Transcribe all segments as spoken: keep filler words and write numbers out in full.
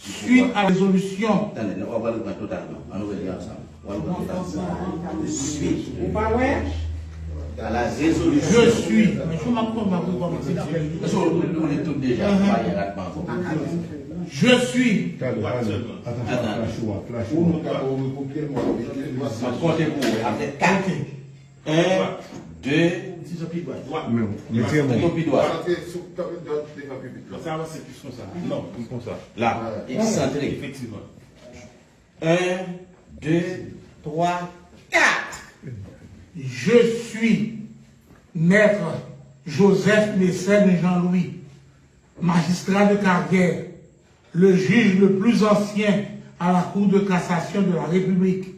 Suite à la résolution. Tande, w ap reprann totalman. Ann nou rele ansanm. W ap reprann totalman. Suite. Ou pa wè? À la résolution. Je suis. Men jou m ap konn m ap rekòmanse. Èske w, nou li tout deja? Ou pa gen ratman ankò. Je suis. Tande, tande. Atann. Flash ou a, flash ou a. M ap konte pou ou. Apre kat. Ok. Un, deux. Mete yon pi dwat. Sa avanse plis konsa. Non, plis konsa. La, eksantre. Efektivman. Un, deux, trois, quatre. Je suis maître Joseph Mécène Jean-Louis, magistrat de carrière, le juge le plus ancien à la Cour de cassation de la République.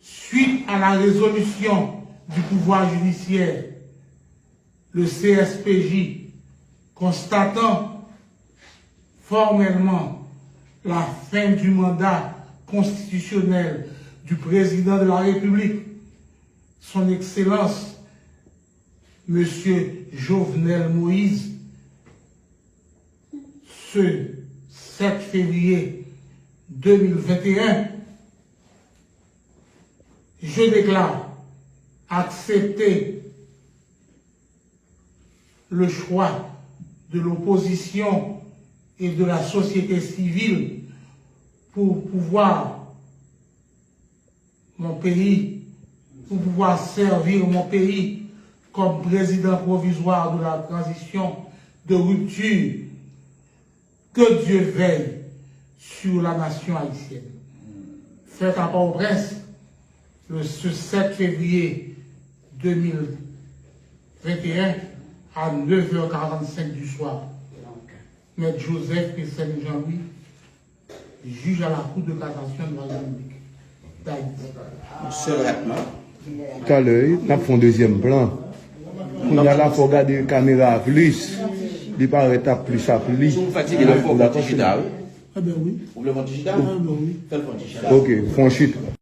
Suite à la résolution du pouvoir judiciaire, le C S P J, constatant formellement la fin du mandat constitutionnel du président de la République, son Excellence, Monsieur Jovenel Moïse, ce sept février deux mille vingt et un, je déclare accepter le choix de l'opposition et de la société civile pour pouvoir mon pays, pour pouvoir servir mon pays comme président provisoire de la transition de rupture. Que Dieu veille sur la nation haïtienne. Fèt a Pòtoprens, le, ce sept février deux mille vingt et un, à neuf heures quarante-cinq du soir. Maître Joseph Mécène Jean-Louis, juge à la Cour de cassation de la République d'Haïti. Yon sèl ratman. Talè, wi, n ap fè yon dezyèm plan. Kounye a la, fò w gade kamera a plis. Li parèt ap plis ap li. Si w fatige, la, fò w fè yon ti chita, wi. Ebyen, wi. Ou vle fè yon ti chita? Ebyen, wi. Fè l fè yon ti chita. Ok, fè yon chita.